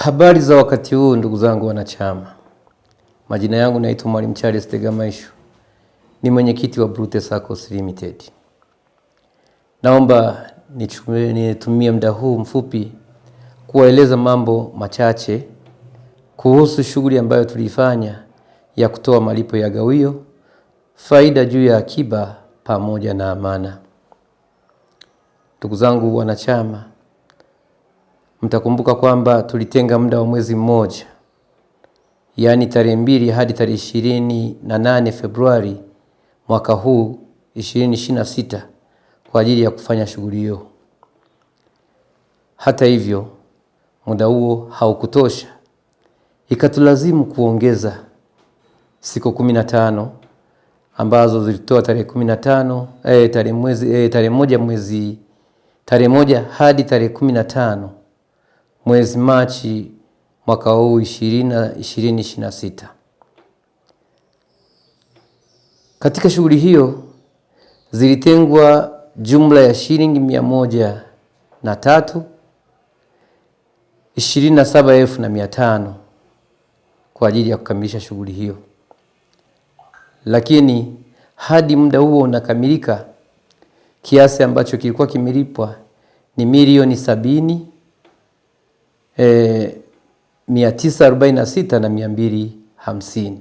Habari za wakati huu ndugu zangu wanachama. Majina yangu naitwa Mwalimu Charles Tegamaisho, ni mwenyekiti wa Brute SACCOS Limited. Naomba nitumie muda huu mfupi kuwaeleza mambo machache kuhusu shughuli ambayo tuliifanya ya kutoa malipo ya gawio, faida juu ya akiba pamoja na amana. Ndugu zangu wanachama, mtakumbuka kwamba tulitenga muda wa mwezi mmoja, yaani tarehe 2 hadi tarehe 28 Februari mwaka huu 2026 kwa ajili ya kufanya shughuli hiyo. Hata hivyo, muda huo haukutosha, ikatulazimu kuongeza siku 15 ambazo zilitoa tarehe 15, tarehe mwezi, tarehe moja mwezi tarehe 1 hadi tarehe 15 mwezi Machi mwaka huu 2026. Katika shughuli hiyo zilitengwa jumla ya shilingi 103 27,500 kwa ajili ya kukamilisha shughuli hiyo, lakini hadi muda huo unakamilika, kiasi ambacho kilikuwa kimelipwa ni milioni 70 946 na 250,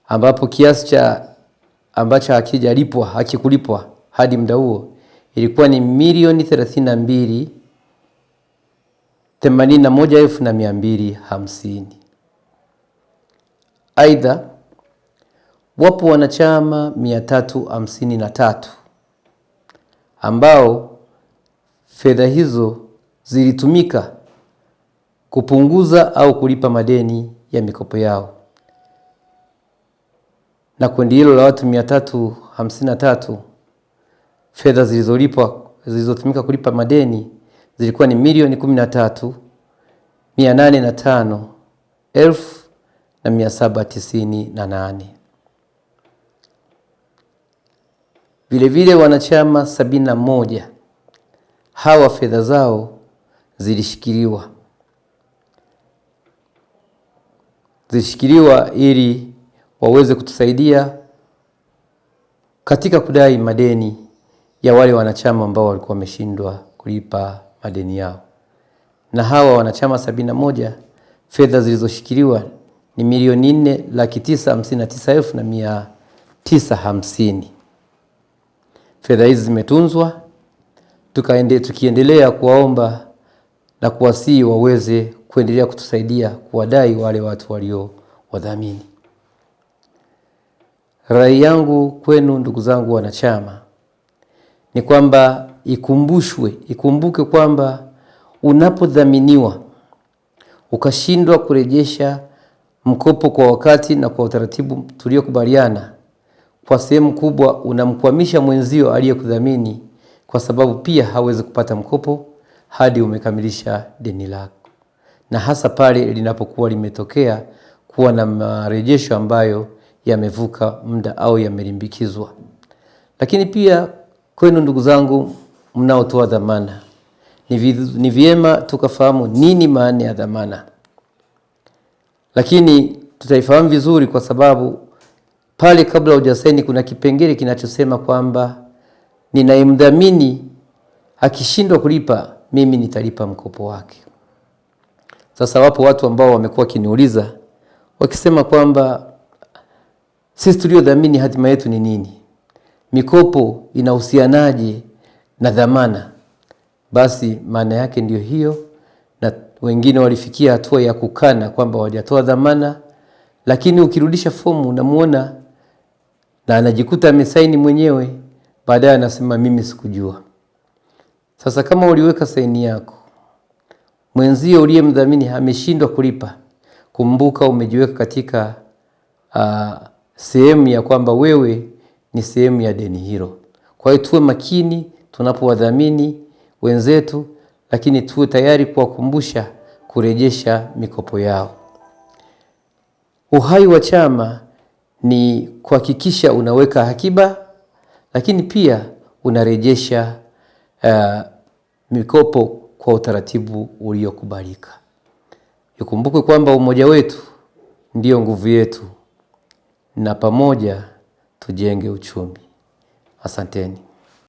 ambapo kiasi cha ambacho hakijalipwa hakikulipwa hadi muda huo ilikuwa ni milioni 32 81,250. Aidha, wapo wanachama 353 ambao fedha hizo zilitumika kupunguza au kulipa madeni ya mikopo yao, na kundi hilo la watu 353 fedha zilizolipwa zilizotumika kulipa madeni zilikuwa ni milioni 13 805 elfu na 798. Vilevile wanachama 71 hawa fedha zao zilishikiliwa ili waweze kutusaidia katika kudai madeni ya wale wanachama ambao walikuwa wameshindwa kulipa madeni yao. Na hawa wanachama 71 fedha zilizoshikiliwa ni milioni 4,959,950. Fedha hizi zimetunzwa, tukiendelea kuwaomba na kuwasihi waweze kuendelea kutusaidia kuwadai wale watu walio wadhamini. Rai yangu kwenu ndugu zangu wanachama ni kwamba ikumbuke kwamba unapodhaminiwa ukashindwa kurejesha mkopo kwa wakati na kwa utaratibu tuliokubaliana, kwa sehemu kubwa unamkwamisha mwenzio aliyekudhamini, kwa sababu pia hawezi kupata mkopo hadi umekamilisha deni lako, na hasa pale linapokuwa limetokea kuwa na marejesho ambayo yamevuka muda au yamelimbikizwa. Lakini pia kwenu ndugu zangu mnaotoa dhamana, ni vyema tukafahamu nini maana ya dhamana, lakini tutaifahamu vizuri kwa sababu pale kabla hujasaini kuna kipengele kinachosema kwamba ninayemdhamini akishindwa kulipa mimi nitalipa mkopo wake. Sasa wapo watu ambao wamekuwa wakiniuliza wakisema kwamba sisi tuliodhamini hatima yetu ni nini? Mikopo inahusianaje na dhamana? Basi maana yake ndiyo hiyo, na wengine walifikia hatua ya kukana kwamba hawajatoa dhamana, lakini ukirudisha fomu unamuona na anajikuta amesaini mwenyewe, baadaye anasema mimi sikujua. Sasa kama uliweka saini yako, mwenzio uliyemdhamini ameshindwa kulipa, kumbuka umejiweka katika sehemu ya kwamba wewe ni sehemu ya deni hilo. Kwa hiyo tuwe makini tunapowadhamini wenzetu, lakini tuwe tayari kuwakumbusha kurejesha mikopo yao. Uhai wa chama ni kuhakikisha unaweka akiba, lakini pia unarejesha mikopo kwa utaratibu uliokubalika. Ikumbukwe kwamba umoja wetu ndiyo nguvu yetu, na pamoja tujenge uchumi. Asanteni.